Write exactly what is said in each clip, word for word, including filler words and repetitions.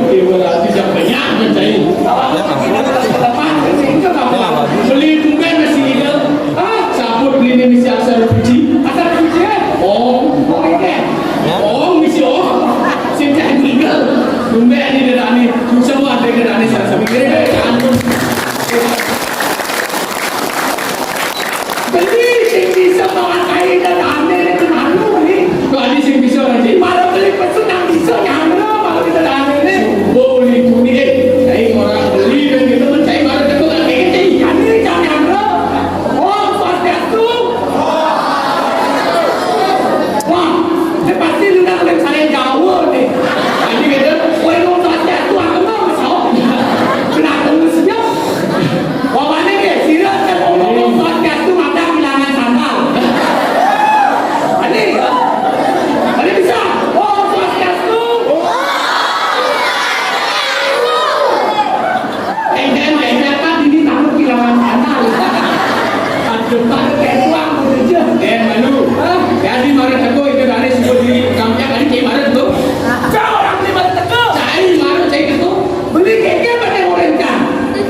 Ibu Ratu jam banyak mencari. Beli tumben masih ingat. Ah, sabut beli ini misi asal puji. Asal puji, eh? Oh, oh, ini. Oh, misi, oh. Sing cari tinggal. Tumben ini dari ini. Semua ada dari ini, salah satu. Kira-kira, ya ampun. Beli sing bisa makan air dan ambil itu malu ni. Kok ada sing bisa, Haji? Malah beli pesu nang bisa nyamra, malah kita dah ambil ni. Boleh tu ni, eh. Saya orang beli dan kita mencari malah kita tak kaya cari. Kami tak nyamra. Oh, swastiastu. Wah, dia pasti lu nak kena saya jauh ni. Tadi kata, "Oi, lu swastiastu, aku mau masuk." Kenapa lu senyum? Wah, mana ke? Sira kan ngomong swastiastu, mata kehilangan sandal. Ada ke? Ada bisa? Oh, swastiastu. Enten, enten, kan ini takut kehilangan sandal. Aduh, pada kayak tuang, gitu je. Eh, malu. Hah? Jadi, marah teko itu dari sebut diri. Kampung kali, kayak marah tu. Kau orang ni marah teko. Cari marah, cari teko. Beli keke pakai orang kan.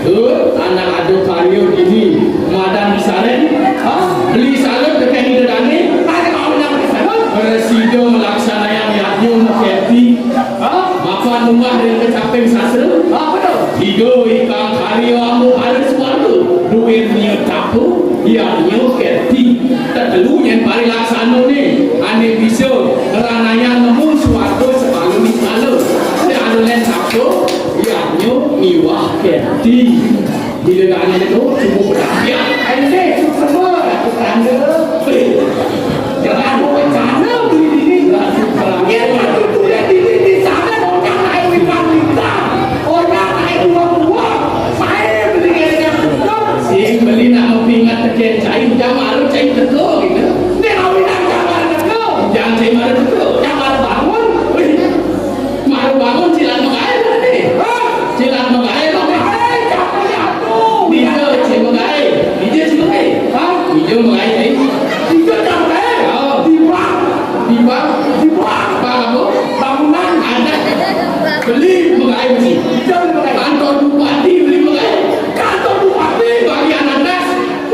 Tu, anak adu Mario ini. Madan di Saren. Hah? Beli salut dekat ini dan ni. Ada kau nak beli salut? Presiden melaksanakan yadnya muketi. Hah? Mapan rumah dari kecaping sastra. Apa tu? Tiga ikang karya amu ada suara. Duit nya tapu, yadnya muketi. Tetelu nyen parilaksana ni. Ane bisa ranaya nemu suarga sekalu ni sekalu. Sing anu len sapa? Yadnya miwah keti. Bila dah ane tu, cukup dah. Ya, ane cukup semua, aku tanda. Eh, jangan aku rencana beli diri. Dia patut tulis diri di sana, orang lain di Panglima. Orang lain dua buah. Saya beli dengan betul. Sing beli nak mempingat teken cai, jangan malu cai teko gitu. Ni kawin nak jangan teko. Jangan cai malu teko. Jangan bangun. Wih. Malu bangun silat megai tadi. Hah? Silat megai tadi. Megai, siapa jatuh? Dija cai megai. Dija cai megai. Hah? Dija megai tadi. Dija cai megai? Oh. Di bank. Di bank? Di bank. Bank apa? Bangunan. Ada. Beli megai mesti. Dija beli megai. Kantor bupati beli megai. Kantor bupati. Bagian atas.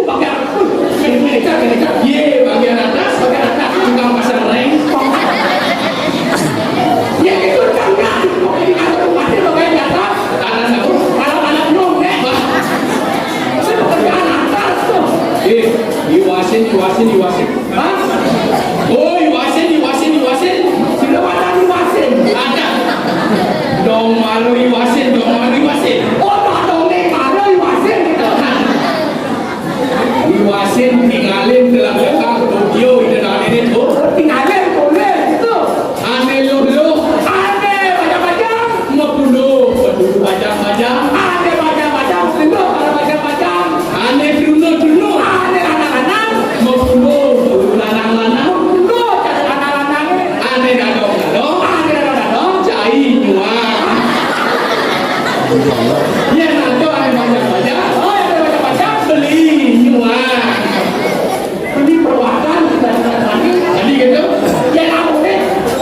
Bagian, uh, manajer, manajer. Ye, bagian atas, bagian atas. Tukang pasang rengkong. Ya, itu jangan. Pokoknya kalau rumahnya lo kayak di atas. Atas apa? Kalau anak belum, eh. Saya pekerjaan atas tuh. Eh, iwasin, iwasin, iwasin. Hah? Oh, iwasin, iwasin, iwasin. Sudah makan iwasin. Ada. Dong malu iwasin, dong malu iwasin. Oh, tak dong nih, malu iwasin gitu. Iwasin tingalin telah datang ke Tokyo, ida nane ne tu. Tingalin boleh gitu. Ane luh-luh. Ane bajang-bajang. Mepuluh, mepuluh bajang-bajang. Ane bajang-bajang, mepuluh para bajang-bajang. Ane truna-truna. Ane lanang-lanang. Mepuluh, mepuluh lanang-lanang. Mepuluh cara lanang-lanang. Ane dadong-dadong. Ane dadong-dadong. Cai nyuang. Yen ada ane bajang-bajang. Oh, yen ada bajang-bajang. Beli nyuang. Beli perwakan, kita dengar tadi. Tadi gitu. Yen amune,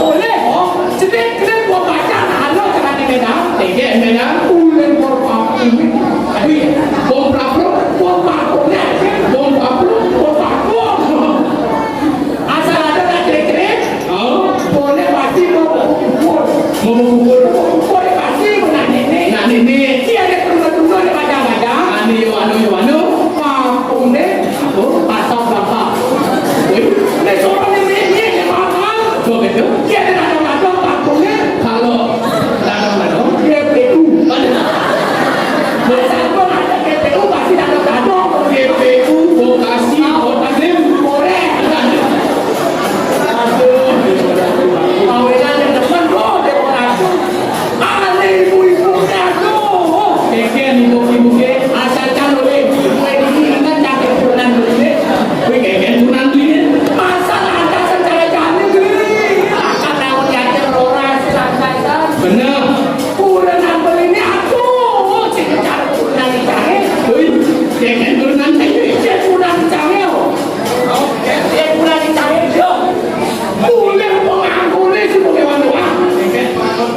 oleh, oh, cetek-cetek gua baca, nah, lo tekan di Medan. Tegek Medan. Ulen por papung. Aduh, ya. Bom prapro, bom papung, ya. Bom papung, bom papung. Asal ada nak cerik-cerik, oh, boleh pasti mau bubur. Mau bubur. Mau bubur pasti mau nak nenek. Nak nenek. Dia ada tunggu-tunggu, ada macam-macam. Anu, yo, anu, yo, anu. Kampung deh. Apa? Pasal berapa? Wih, ni seorang ni nenek, dia mahal. Betul, betul. Dia ada nak kampung deh. Kalau Dadong-dadong, T P U. Biasa pun ada T P U, pasti dadong-dadong. T P U, Bekasi, Kota Gede. Korek. Aduh. Kawinan yang depan, bro, dia orang tu. Ada ibu-ibu, aduh. Keken ibu-ibu ke. Asalkan oleh ibu-ibu ini, ingat, jangan turunan dulu, deh. Wih, keken turunan dulu, deh. Masalah ada secara jamin, deh. Akan tahu diajar orang, santai, kan? Benar. Kurang apa ini aku? Cek cara kurang dicari. Ui, jangan kurang dicari. Cek kurang dicari, oh. Oke, cek kurang dicari, yo. Boleh mengaku ni semua dewan doa.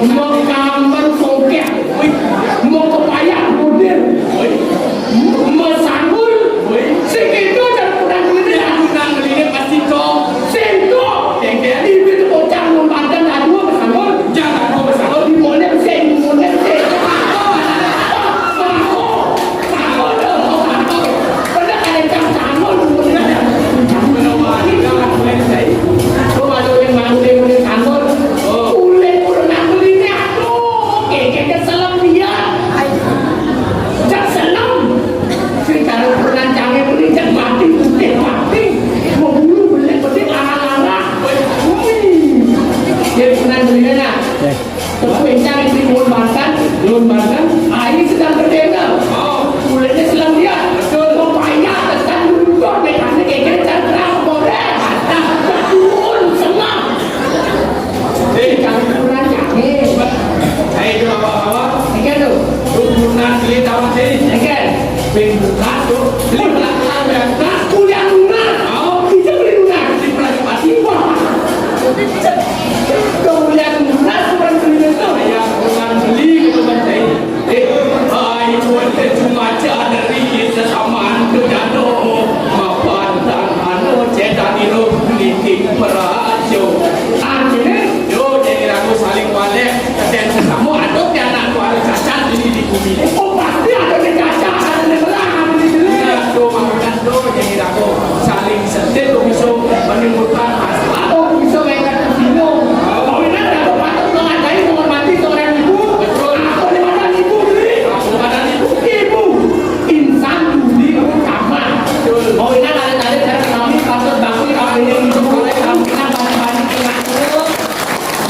Menggambar songket Bencang istri Lun Banten, Lun Banten, ai sedang berdena. Oh, kulitnya sedang liat. Betul. Mau payah tekan duduk, mekanik kekir dan terang boleh. Nah, betul, senang. Eh, jangan kurang, jangan. Hai, itu apa-apa? Ikan tu. Lu pernah lihat apa sih? Ikan. Ping buka tu. Beli belakang, ya. Nah, kuliah lunas. Oh. Kita beli lunas. Di Prasmanan. Wah. Kemudian lunas, bukan beli besar. Ya, bukan beli, gitu, Bang. Eh, ai, pun tercuma cari sesama tu jatuh. Mapan dan anu, cetan irup, nitik merajo. Artinya, yo, jadi ragu saling balik. Dan sesama ada di anak tu ada cacat ini di bumi. Oh, pasti ada yang cacat, ada yang belah, ada yang belah. Ya, tu, makan tu, jadi ragu saling sedih tu bisa menimbulkan masalah. Oh, bisa mereka tersinggung. Kau ini ragu patut menghargai, menghormati seorang ibu. Betul. Apa dia makan ibu dulu? Apa makan ibu? Ibu. Insan budi utama. Betul. Kau ini ada tadi dari kami patut bakti kami yang ibu oleh kami nak banyak-banyak.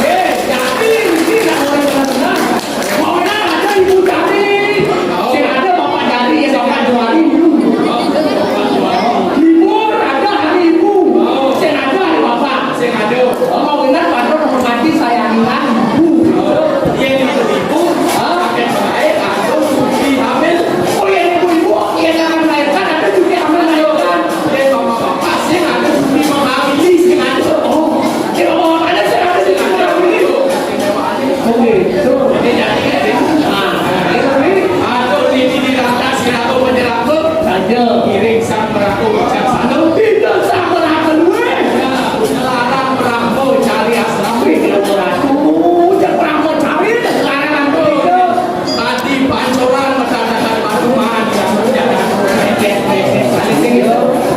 Eh, jadi ini nak orang benar-benar. Mau nak ada ibu jari. Sing ada bapak jari, ya, bapak juari dulu. Libur ada hari ibu. Sing ada hari bapak. Sing ada. Oh, mau nak patut menghormati sayangan ibu. Iya, ibu. Hah? Pakai baik atau cuti hamil. Oh, iya, ibu-ibu, iya, jangan melahirkan, ada cuti hamil melahirkan. Iya, bapak-bapak, sing ada cuti menghamili, sing ada. Oh, iya, bapak-bapak, ada sing ada cuti menghamili. Oke, terus. Nah, ini. Atur di diri lantas, kira aku menyerangku. Saja. Iring sang perahu, bijaksana. Tidak sang perahu, weh. Ya, larang perahu, cari asrama. Wih, tidak perahu, cari perahu, cari, larang perahu. Tadi pancoran mendatangkan bantuan yang menjaga.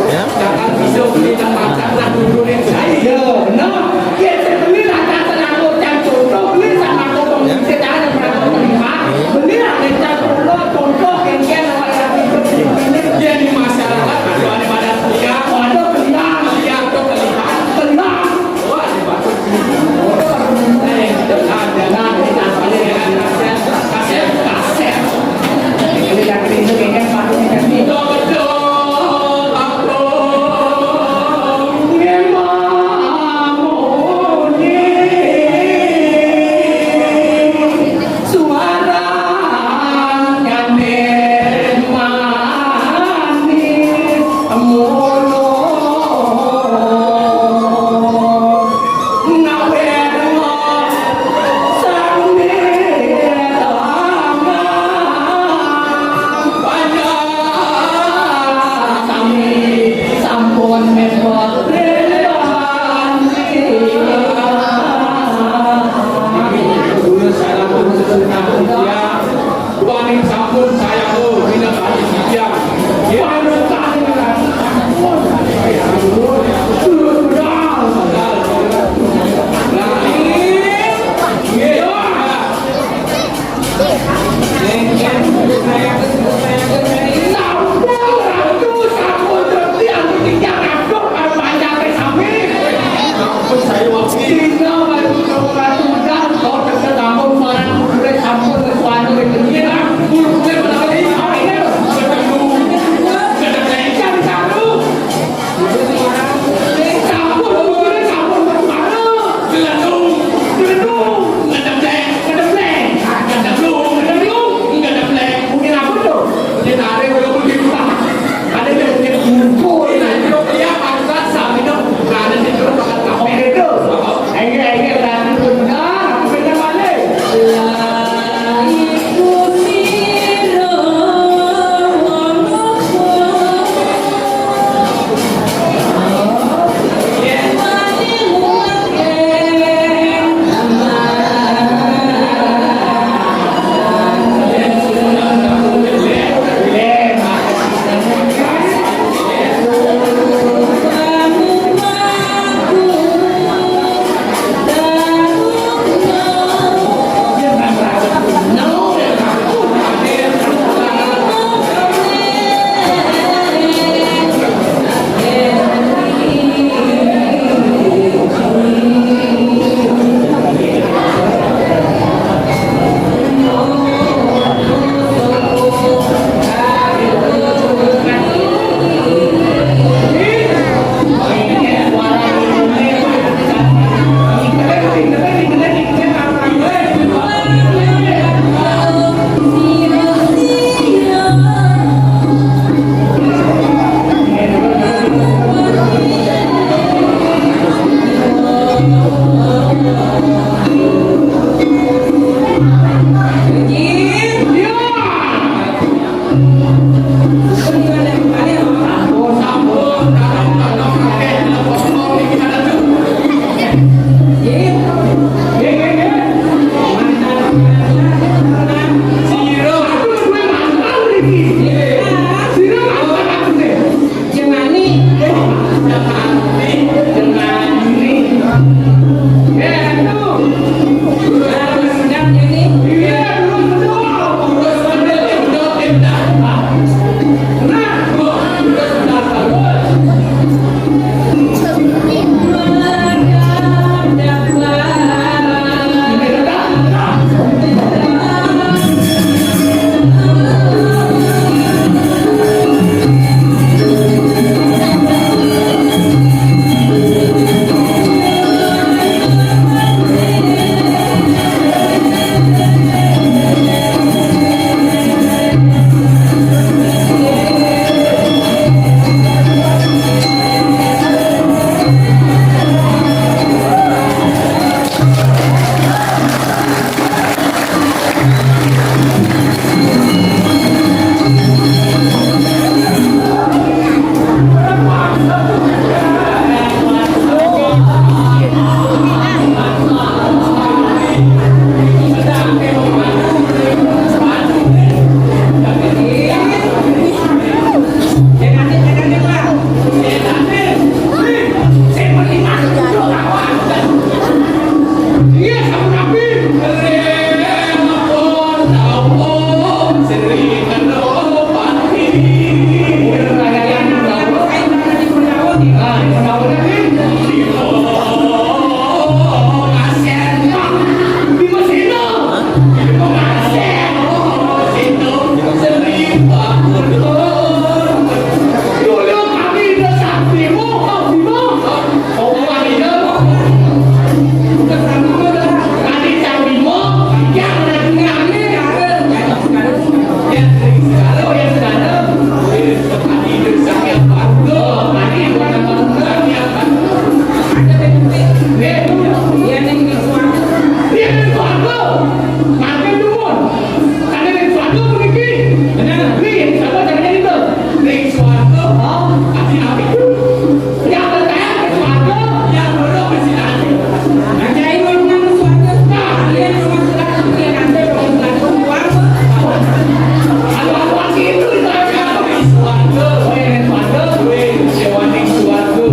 Ya. Jangan bisa beli tempat tanah kuburin saya. Ya, benar. Ya, saya beli lah tanah tanah yang contoh, beli sama aku pengisi tanah yang pernah aku terima. Beli lah desa contoh, contoh yang dia nama yang hidup di sini. Ya, di masyarakat ada ada pada Mangke dumun. Kane ring swarga puniki. Bener. Ring swarga carane rinten. Ring swarga, ha? Ati-ati. Ya, percaya ring swarga. Ya, bodoh mesti ati. Percaya ring swarga. Nah, iya, cuma surat, surat, nanti, surat, surat, surat. Aduh, aduh, itu, itu, itu. Ring swarga, ring swarga, ring swarga.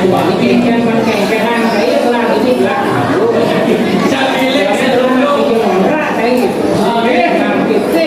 Ini kan pakai kan saya telah ini lah. Jadi, saya telah bikin orang saya gitu. Oke. Nah, gitu.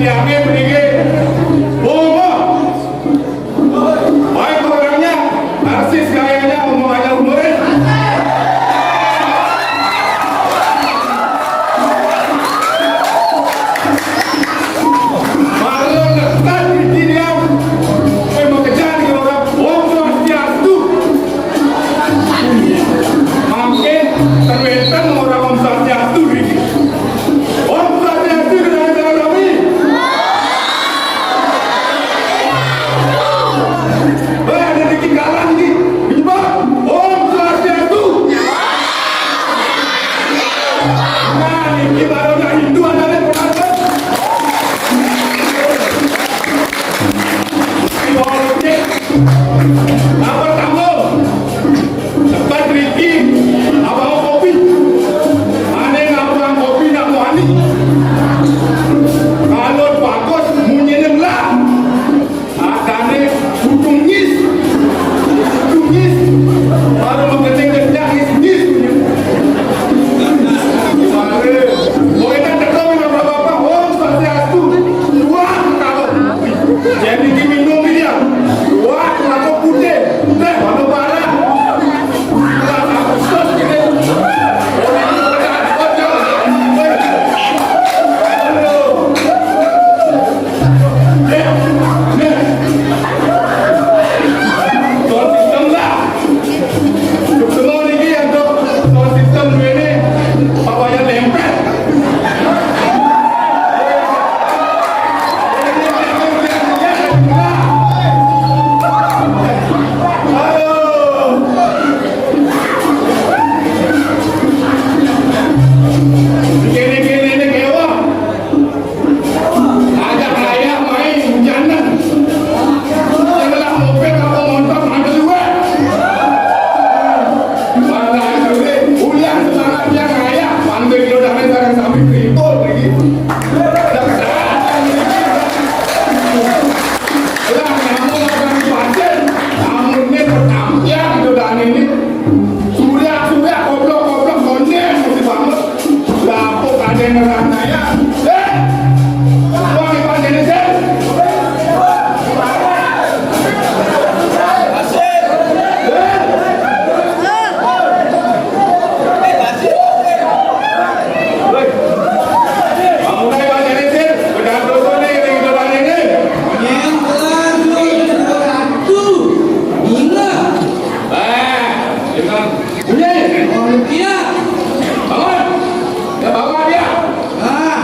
Yakin mriki. Bunga. Baik orangnya, persis gayanya, omongannya humoris. Malah dekat di sini, ya. Eh, mau kejar di orang. Om Swastiastu. Mangkin terwenten orang Om Swastiastu iki. Om Swastiastu, kenal kami. Wah, ada di Kinggalan iki. Iki, Pak. Om Swastiastu. Nah, iki baru nak Hindu ada di penonton. Politik. Apa tamu? Tepat Riki, abang kopi. Ane ngabang kopi nak muani. Kalau bagus, munyi nenglah. Adane kudu ngis. Kudu ngis. Baru mengening kenyang ngis, ngis. Baru. Pokoknya teko sama bapak-bapak, Om Swastiastu. Dua kali. Jadi diminum dia. Dua, lagu putih. Putih, baru barang. Kene-kene ne kewa. Ajak ayah main hujanan. Sebelah mobil apa motor ada dua. Mana ada duit, ulang semangat yang ayah. Pantai itu dah sekarang sampai keriput lagi. Dah kesalahan. Lah, namun akan dipacen, namun ini pertampian itu dan ini. Surya, surya, goblok, goblok, konyol, mesti banget. Lah, kok ada yang ngerang saya? Eh, uang dipacenin, sih. Eh? Woi, kamu naik pacenin, sih. Udah terus nih, ini kita pacenin. Yang telah dua puluh satu. Ingat. Eh, jangan bunyi. Orang dia. Bangun. Ya, bangun dia. Ah.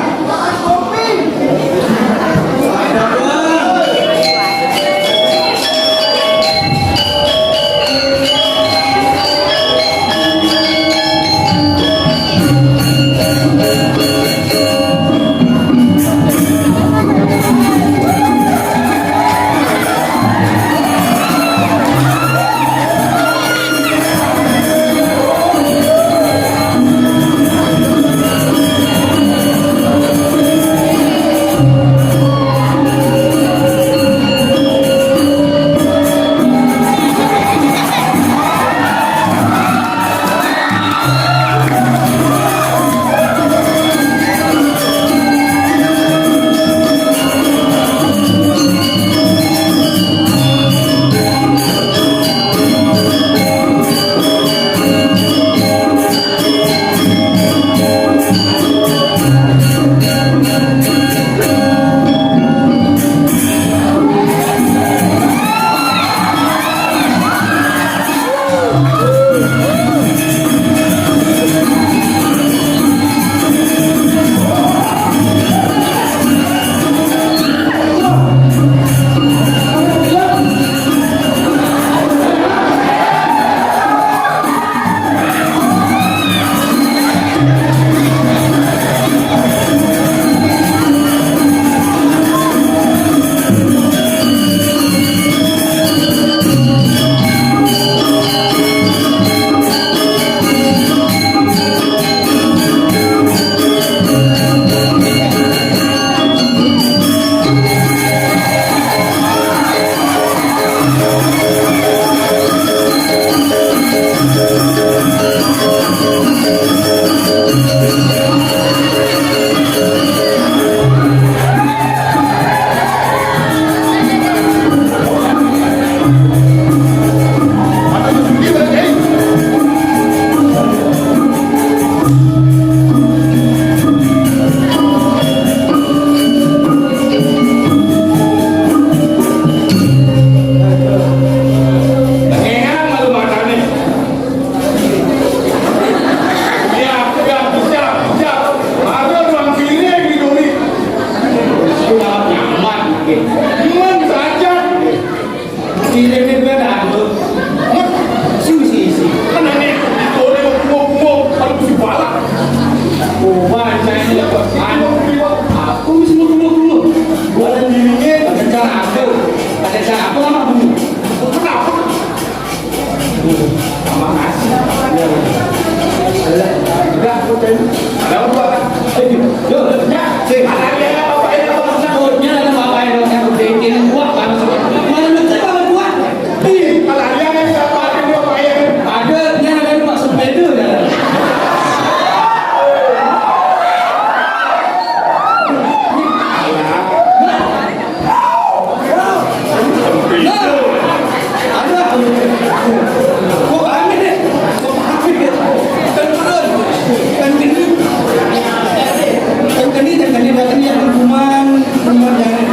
Ada apa? Eh, yo, ya, sing. Ada dia apa? Ada apa? Takutnya ada apa? Yang bikin kuat banget. Mana betul apa kuat? Ih, ada dia yang siapa? Ada apa? Ada, dia ada masuk beda ya. Nah, ada. Kok aneh? Kok aneh? Kan turun. Kan gini. Kan gini, kan gini, kan gini, yang hukuman, hukuman yang,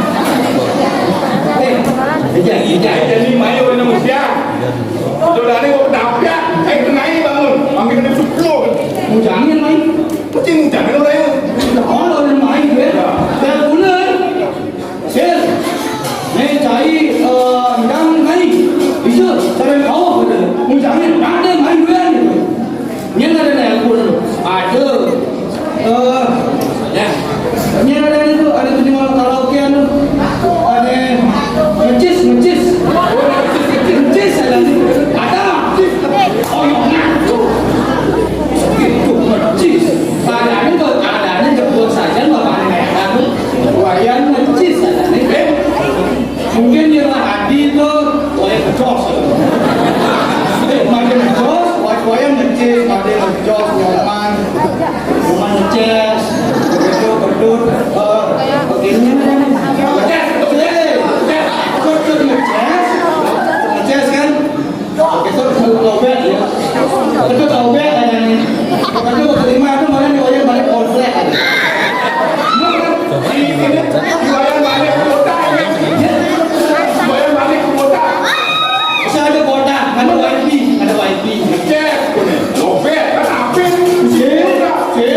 eh, jangan, jangan. Jadi, mayo, manusia. Saudara, kok kenapa? Eh, kenai bangun. Ambil kena sepuluh. Mau jangan, main. Mesti mau jangan, orang. Kalau orang main, ya. Ya. Dan ular. Sil, né cai, eh, ndang nai. Bisa, sareng kawuh, gitu. Ngucapin, "Nanti main duluan," gitu. Nyén ada né, aku, ada. Eh, ya. Nyén ada itu, ada tuh di mall karaokean tuh. Ada ngecis, ngecis. Ngecis, ada nih. Ada. Oh, iya, ngaco. Itu ngecis. Padahal kok, padahal jebul saja, Bapak, anu, wayan ngecis, ada nih. Eh, mungkin yang hati itu, wayan ngejos. Eh, makin ngejos, wayan ngecis, makin ngejos, nyaman. Rumah ngeces, begitu, berdut, eh, begini. Ngeces, ngeces, ngeces, ngeces, kan? Oke, so, so, taubat, ya. Itu taubat, ada nih. Itu terima, itu malah diwayang balik konflik. Diwayang balik kuota, ya. Diwayang balik kuota. Saya ada kuota, ada wifi, ada wifi. Cek, taubat, kan apik. Sih, sih.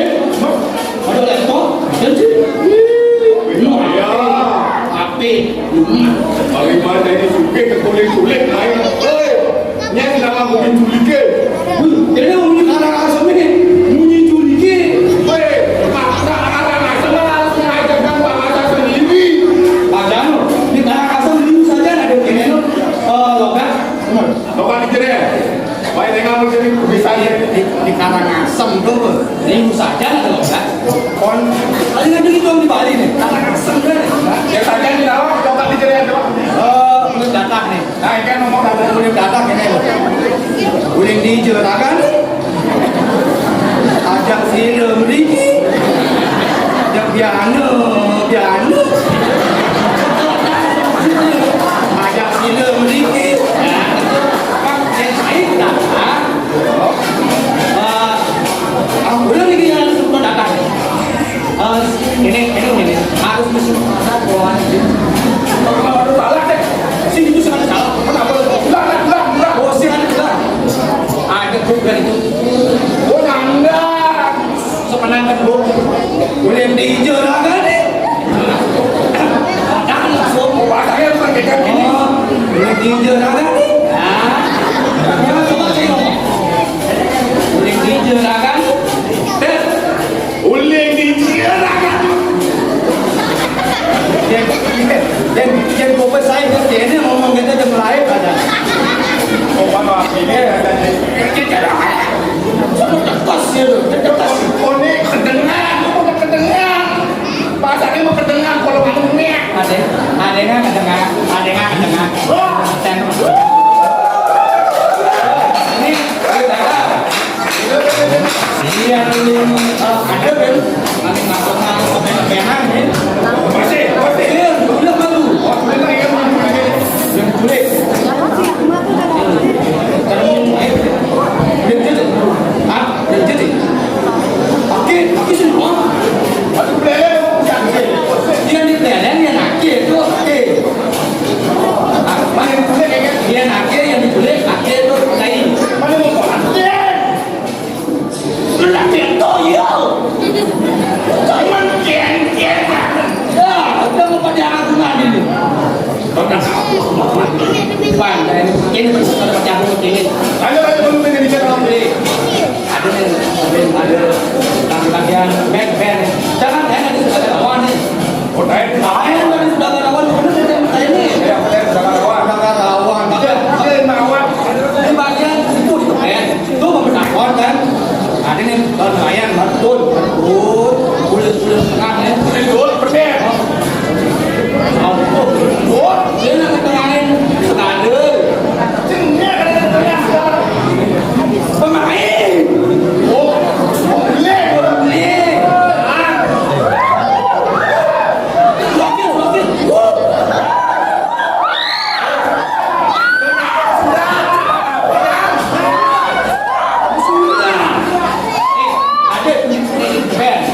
Ada laptop, ada sih. Iya. H P, rumah. Bagaimana ini suka ke kulit-kulit lain? Hei, nyén nama mungkin culike. Wih, jadi muni Karangasem ini, muni culike. Hei, maksa Karangasem harus mengajarkan bahasa sendiri. Padahal di Karangasem ini saja ada kene, eh, logat. Logat di Jere. Baik, dengan mungkin bisa di, di, di Karangasem tuh. Ini saja ada logat. Kon, paling ada gitu di Bali nih. Karangasem kan. Ya saja di Jawa, logat di Jere, coba. Eh, menurut data nih. Nah, ini kan ngomong ada. Udah datang ini. Uling di juragan. Ajak film Ricky. Ajak piano, piano. Ajak film Ricky. Nah, itu kan yang lain dah. Ah, udah nih yang datang. Eh, ini, ini, ini harus mesti ada kawan. Kalau ada salah deh, sini itu sengaja salah. Kenapa? Ulang, ulang, ulang, ulang. Oh, sengaja ulang. Ada program itu. Oh, nanda. Semenang kan, Bu. Boleh dijur, ada nih. Jangan langsung. Bahasanya bukan kayak gini. Oh, boleh dijur, ada nih. Nah, coba, coba saya ngomong. Boleh dijur, ada nih. Tes. Uling di juragan. Yén, yén, yén kowe saé ngerti ngomong kita jam lain ada. Oh, apa ini ada di. Kita dah. Sama tegas ya, tegas. Oh, ini kedengar, apa kedengar? Bahasanya mau kedengar kalau kamu nih. Ada, ada nggak kedengar? Ada nggak kedengar? Oh. Dan ini, ini, iya, ini, eh, ada kan? Nanti masuk, masuk, pengen, pengen, ya. Masih, masih. Iya, udah malu. Oh, udah, iya, iya. Yang kulit. Kan, eh, dia, dia, dia. Hah? Dia, dia, dia. Oke, oke, sih, oh. Aduh, belum. Yang di belakang yang akhir itu, oke. Mana yang kulit, ya? Yang akhir, yang di kulit, akhir itu, lain. Mana mau kulit? Lelaki toyo. Jangan kian-kian. Ya, udah mau pada aku mandi nih. Kau tak tahu. Pan, ini terus pada pecah aku ini. Ayo, ayo, belum ini bicara. Ada nih, ada, ada. Laki-lakian, band, band. Jangan, jangan, itu ada lawan nih. Oh, lain. Lain, kan sudah ada lawan, bener, saya, saya nih. Ya, bener, sudah ada lawan. Sudah ada lawan. Iya, iya, lawan. Di bagian itu, itu, eh. Itu mau penakon, kan? Ada nih, Kan lumayan, Bang. Tun, Tun. Kulit, kulit tengah, ya. Kulit Tun, persen. Ampun, Tun. Dia nak kata lain. Standar. Cengnya kata kata sekarang. Pemain. Oh, oh, iya, oh, iya. Ah. Bagus, bagus. Wuh. Sudah. Eh, ada bunyi-bunyi band.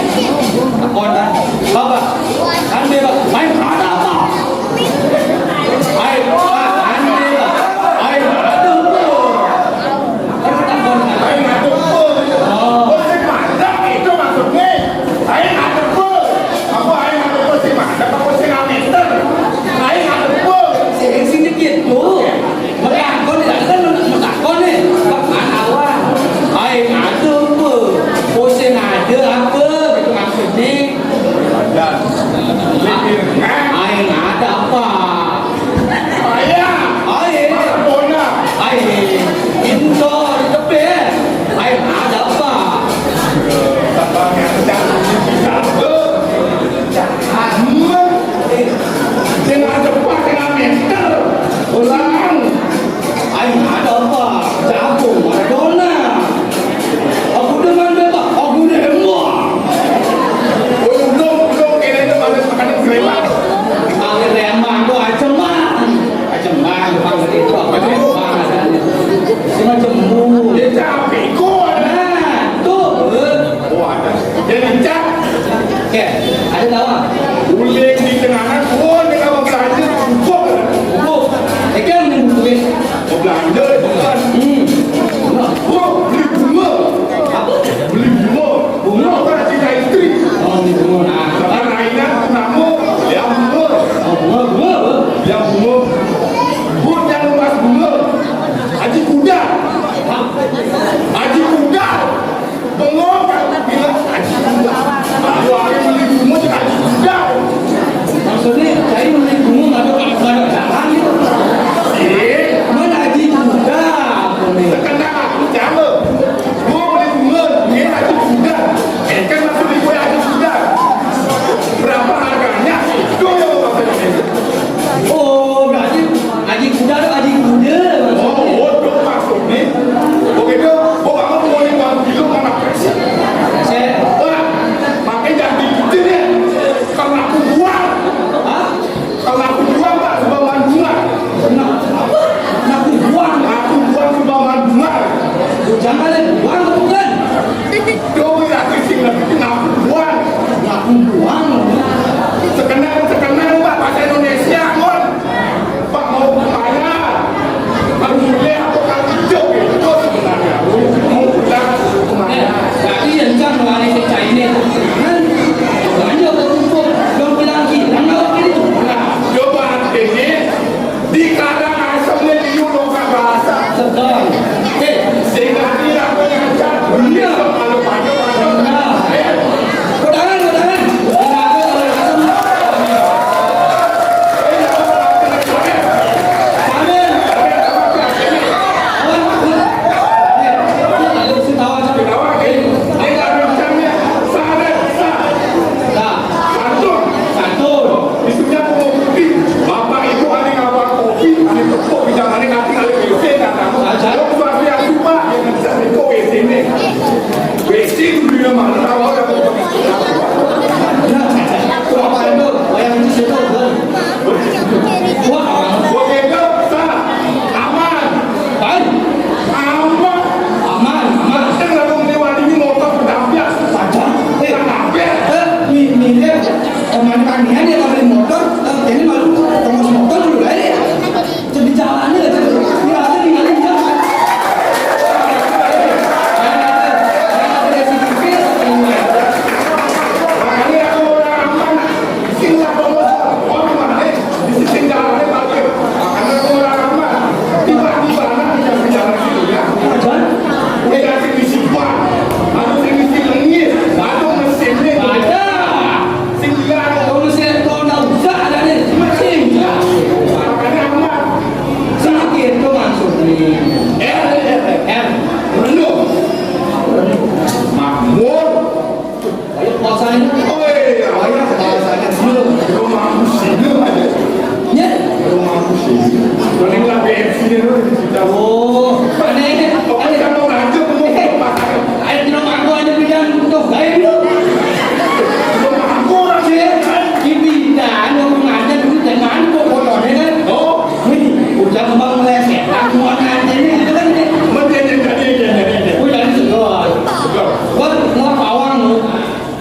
Buat muat pawang lu.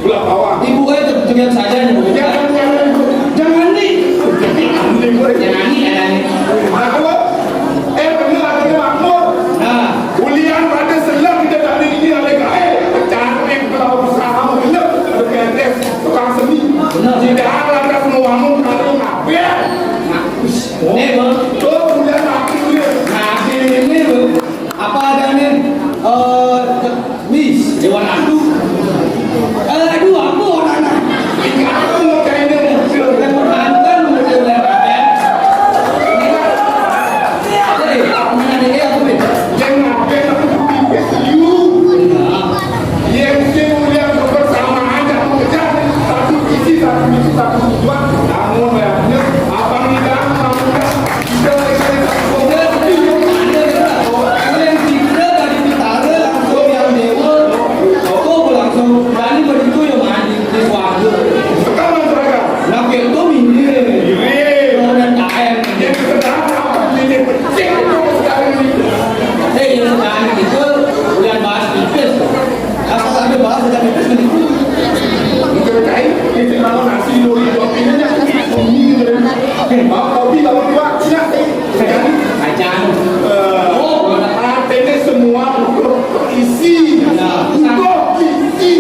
Pula pawang. Ibu gue tuh, tuh biasa aja nih, Bu. Jangan, jangan, Bu. Jangan nih. Jangan nih, jangan nih. Nah, kalau, eh, bener, akhirnya makmur. Nah. Ulian pada senang kita tak ada ini, ada gawe. Cantik, kalau usaha, bener. Ada P N S, tukang seni. Bener. Tidak ada semua mau kalau ngapain. Nah, nih, Bang. Tuh, ulian makmur, ya. Nah, ini, Bu. Apa ada nih? Eh, Miss, Dewan Ratu. Eh, aduh, ampun, anak. Ini aku mau kayaknya muncul. Dewan Ratu, muncul Dewan Ratu. Eh, mana nih? Eh, aku nih. Yang ngapain aku pikir serius? Iya. Yang sing ulian kebersamaan, jangan mengejar. Satu visi, satu misi, satu tujuan. Namun, ya, abang tidak, abang tidak. Asal ada bahasa dan itu sendiri. Enggak, Cai. Ini kalau nasi doi dua ini aja. Ini gitu. Mau kopi, lawan kuah, siap, eh. Kacang. Kacang. Eh, oh, artinya semua butuh isi. Nah, butuh isi.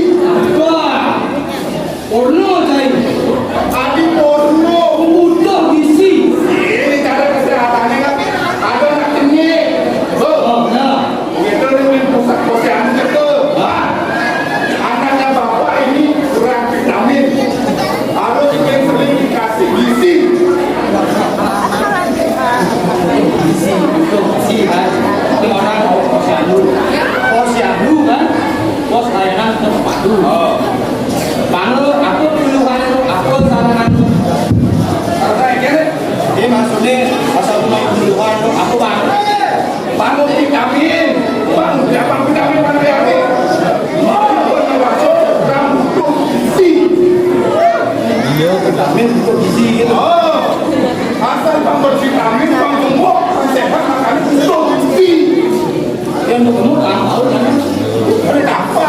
Wah. Porno, Cai. Adi porno. Butuh isi. Ini cara kesehatannya kan. Ada nak kenyik. Oh, nah. Kita dengan pusat posyandu itu, Pak. Anaknya Bapak ini kurang vitamin. Harus sering-sering dikasih gizi. Gizi, itu gizi, kan. Ini orang mau posyandu. Posyandu, kan. Pos layanan terpadu. Oh. Bang, lu, apa keluhan lu? Apa sarangan lu? Apa ya? Ini maksudnya, asal cuma keluhan lu, apa, Bang? Bangun vitamin. Bangun, ya, bangun vitamin, bangun vitamin. Bangun vitamin, bangun vitamin. Iya, vitamin itu gizi gitu. Oh, asal bangun vitamin, bangun gemuk, bangun sehat, makan itu gizi. Yang gemuk, ah, tahu kan? Ada apa?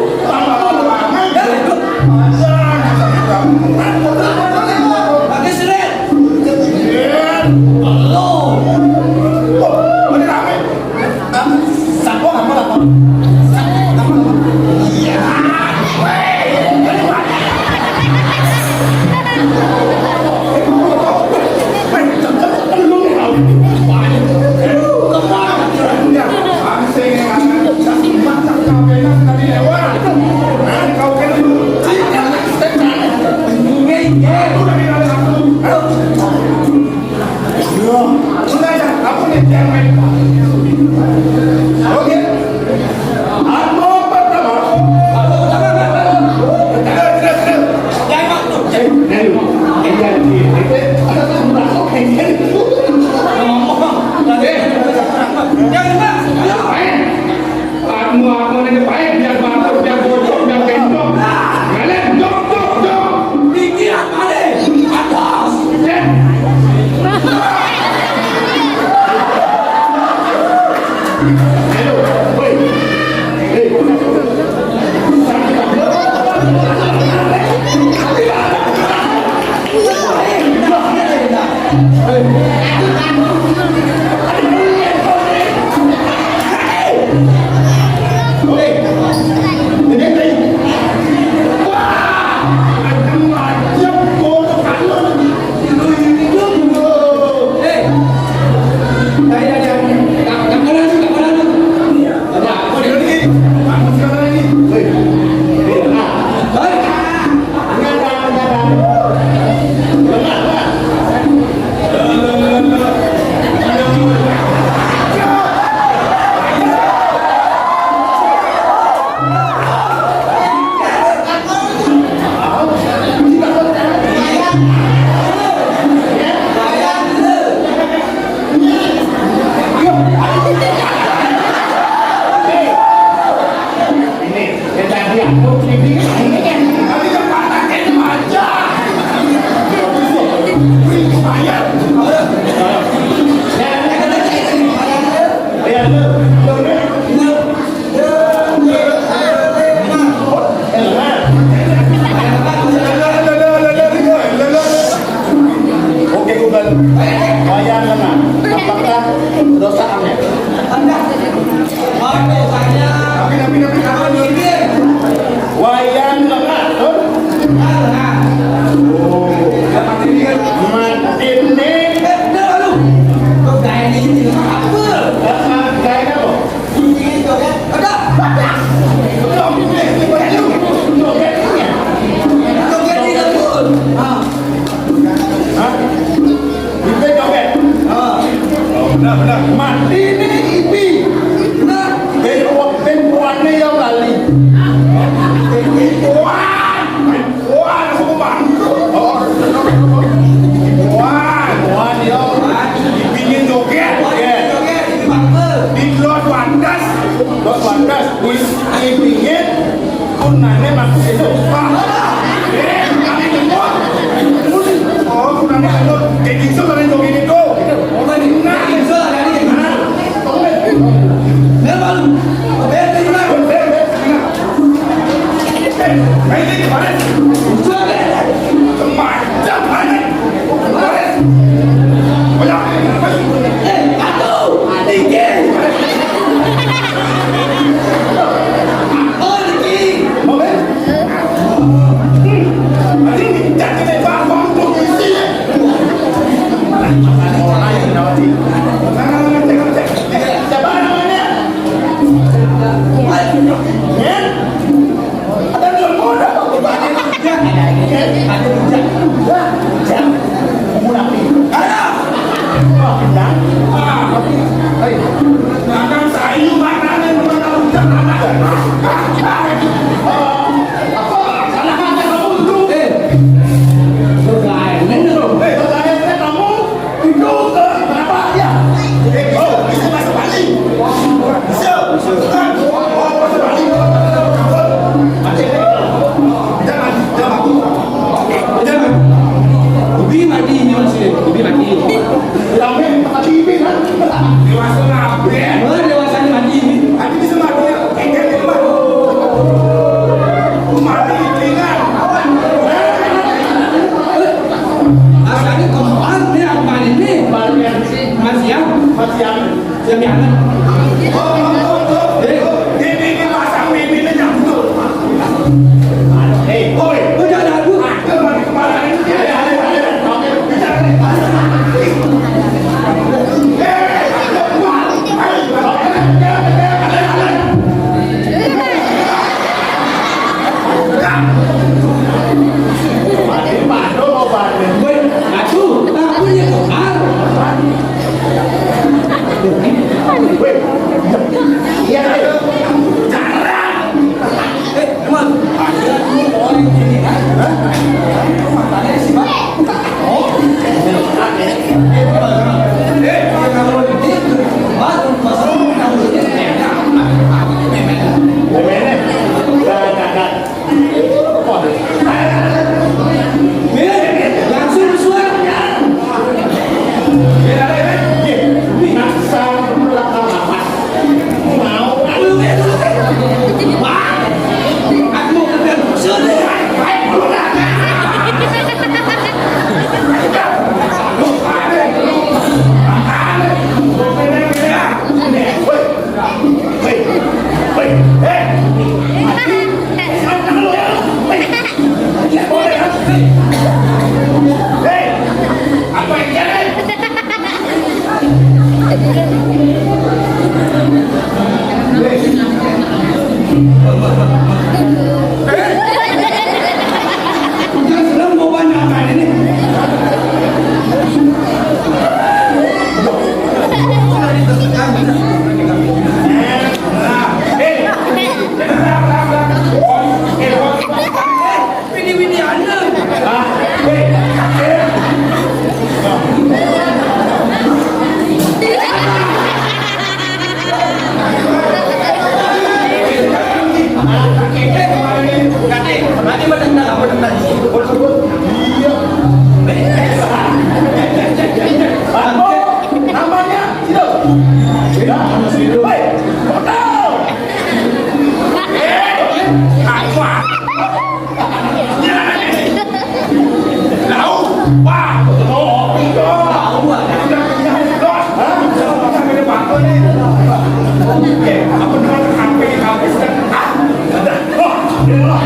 Baik, biar bagus, biar bocor, biar bengkok. Kalian dok, dok, dok. Pikiran balik. Atas. Ayo, woi. Hei. Ini, yang tadi aku, ini, ini kan. Tadi kan patah, ini aja. Bayar. Ya, ya, ya, ya. Oke, Google. Wayang lenga. Apakah dosa angel? Wayang lenga, betul? Oh. Mati nih. Gaya apa? Hah? Kita joget. Oh, benar, benar. Mati nih, Ibi. Benar. Ben, ben, yang lali. Wah, wah, aku bang. Oh, wah, wah, dia. Dipingin joget. Joget. Di Los Pandas. Los Pandas. Dipingin. Kunane maksud itu. Pak. Eh, kunane jemput. Oh, kunane jemput. Kayak gitu, kunane joget itu. Nah, Ubi mati ini masih, ubi mati. Dewasa ngapain? Wah, dewasa ini mati ini. Tapi bisa mati ya. Asal ini kemarin nih, kemarin nih. Mas Yang. Mas Yang. Yang mana? Ini, ini pasang ini, ini nyambung. Hei, oi. Udah ada aku. Udah seneng mau banyak makan ini. Widi-widian. Ah, weh. Iya. Apa namanya? Situ. Tidak, hanya situ. Hei, betul. Eh, apa? Lau, wah, oh, oh, oh, udah kenyang, udah, hah? Udah kenyang, udah makan nih. Oke, apa namanya? Sampai, sampai, sudah, ah, udah, oh, ya Allah.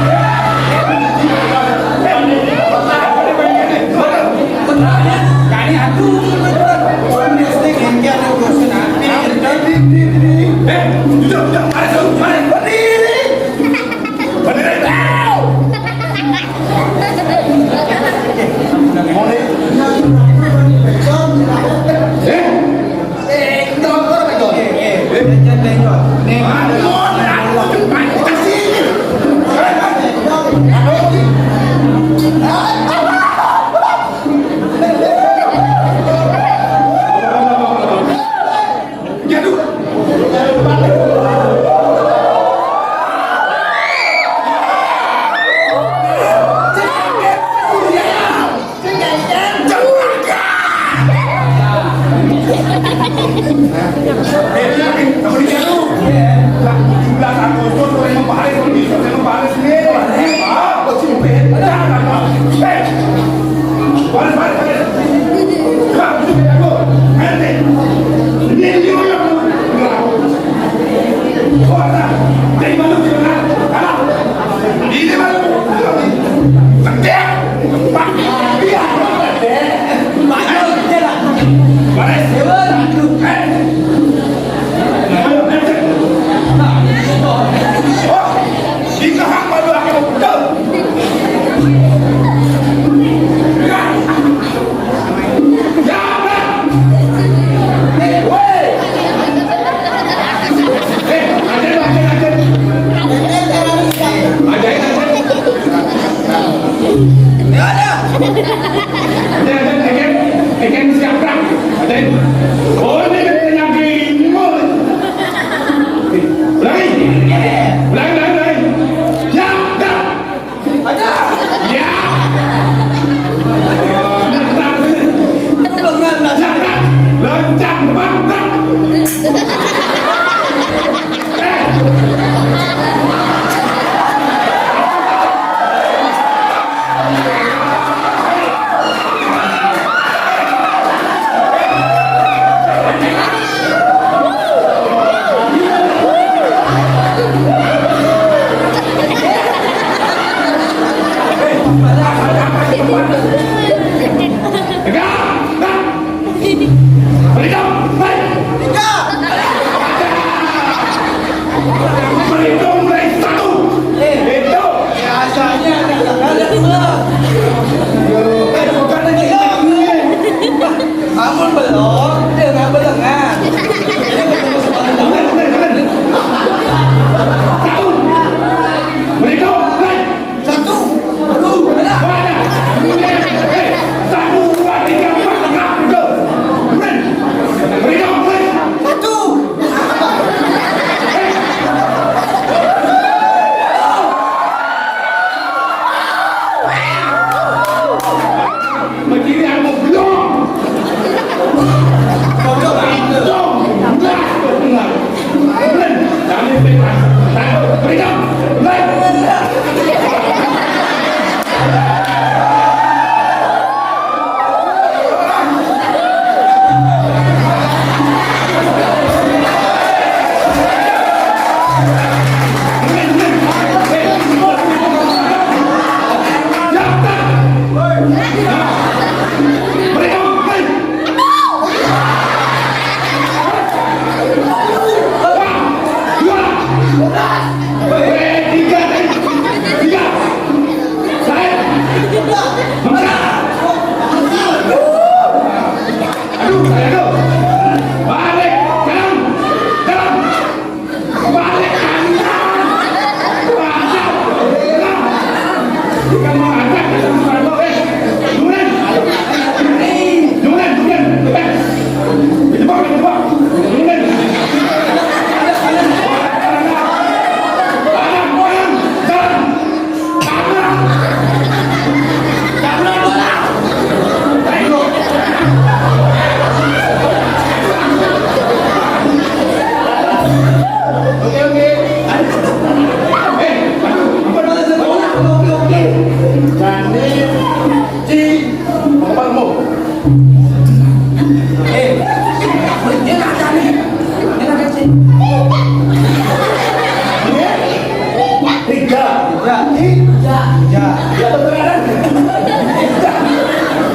Rijak,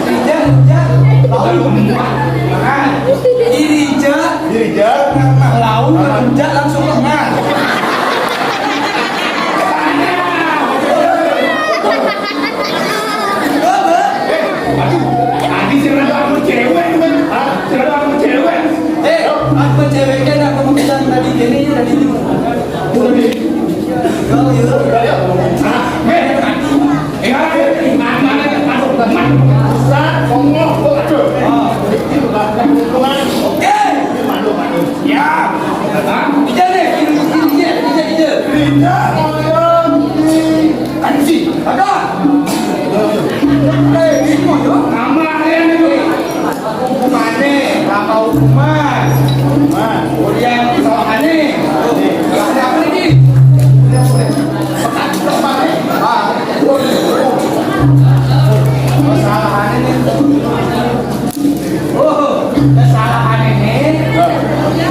rijak, lalu. Nah, dirijak, dirijak, nah, lalu, rijak langsung lengah. Coba. Tadi si Ratu aku cewek, teman. Hah? Si Ratu aku cewek. Eh, aku ceweknya nak kemudian tadi ini, tadi ini. Udah di. Kau ya. Udah ya. Ah, eh. Eh, mana, mana, mana, mana. Ustaz, ngomong, aduh. Ah. Oke. Malu, malu. Ya. Ah, ijal deh, ijal, ijal, ijal, ijal. Ijal, ijal. Anji, ada. Eh, ini mah ya. Nama dia ni. Hukumane, apa hukuman? Hukuman. Kemudian kesalahannya. Ada apa lagi? Ah, kesalahannya. Oh, kesalahan ini.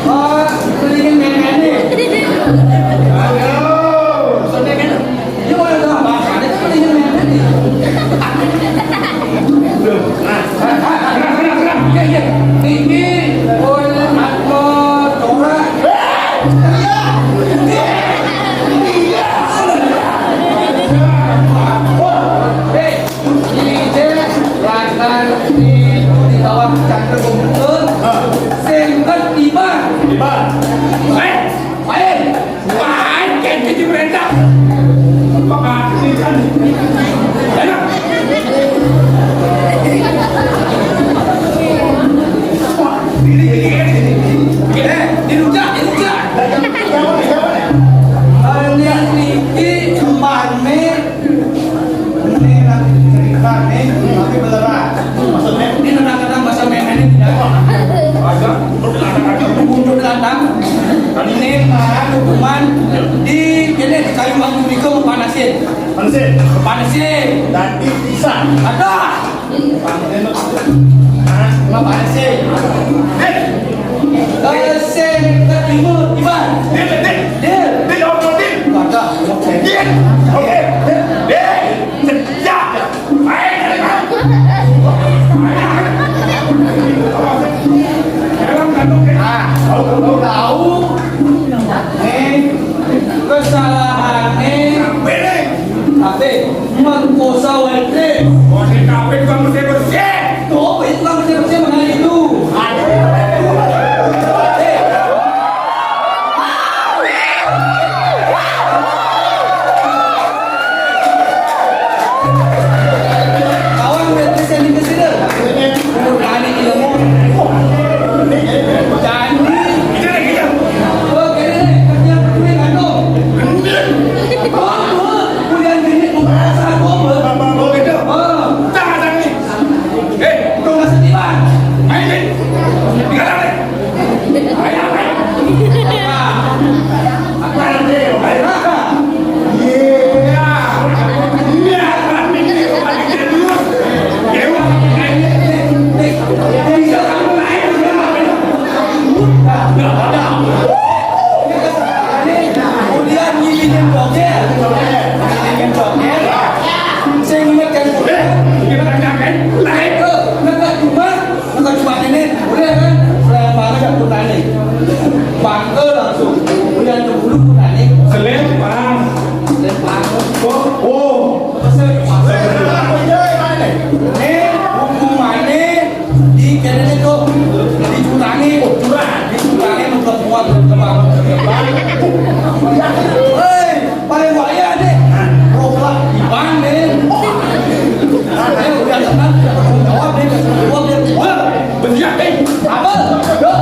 Oh, mendingin main-main nih. Aduh, maksudnya kan, ini mau yang tambah, ada tuh mendingin main-main nih. Nah, nah, nah, nah, nah. Iya, iya. Ini, oh, ini, oh, Torah. Iya. Iya. Oh, eh. Ije, lantaran itu di bawah cangkir kumpul, sing ketiban. Tiban. Eh, main. Main, kayak gitu, mereka. Apa kasih kan? Enak. Wah, ini, ini, ini. Eh, dirujak, dirujak. Kalian niki umane Ini nanti cerita nih, tapi beneran. Maksudnya, ini tenang-tenang bahasa Medan ini tidak apa. Ada, untuk lanang aja, untuk lanang. Ini marah hukuman di, ini di kayu bambu itu panasin. Panasin. Panasin. Dan di pisang. Ada. Hah? Ngapain sih? Eh, eh, sing ke timur, Iban. Dia, dia, dia, dia jawab jawab, dia. Ada. Dia. Oke. Dia. Ya. Baik. Ah, tahu, tahu, tahu. Eh, kesalahannya. Apa? Merkosa wajib. Wajib kawin, bukan bersih-bersih. Tuh, itu bukan bersih-bersih, mana itu? Aduh. Eh. Kawan, bersih yang di sini. Umur tani ilmu. Janji. Itu lagi, ya. Oh, kene nih, kerja kuwi kan tuh. Kuliah gini, bukan satu, Bang. Bang, Bang, gitu. Oh. Tahan, tahan, nih. Eh, tuh nggak sedih, Bang. Ayo, nih. Tinggal, nih. Ayo, ayo. Apa nanti? Ayo. Iya. Iya, Bang, ini, Bang, ini dulu. Dewa, ini, ini, ini. Bisa, Bang, lain, Bang. Kemudian ngilingin doger, ngilingin doger. Sing inget kan? Eh, kita tanyakan. Nah, itu, nah, cuma, nah, cuma ini, udah kan? Udah yang mana kan putane? Bangke langsung. Udah ke bulu putane. Selempang. Selempang. Oh, oh. Selempang. Eh, hukumannya di kene to, dicurangi, oh, curang. Dicurangi untuk kuat berkembang. Hei, paling bahaya deh. Roblak di ban deh. Eh, udah tenang, udah tanggung jawab deh, udah tanggung jawab deh. Wah, bersiap, eh. Apa? Yuk.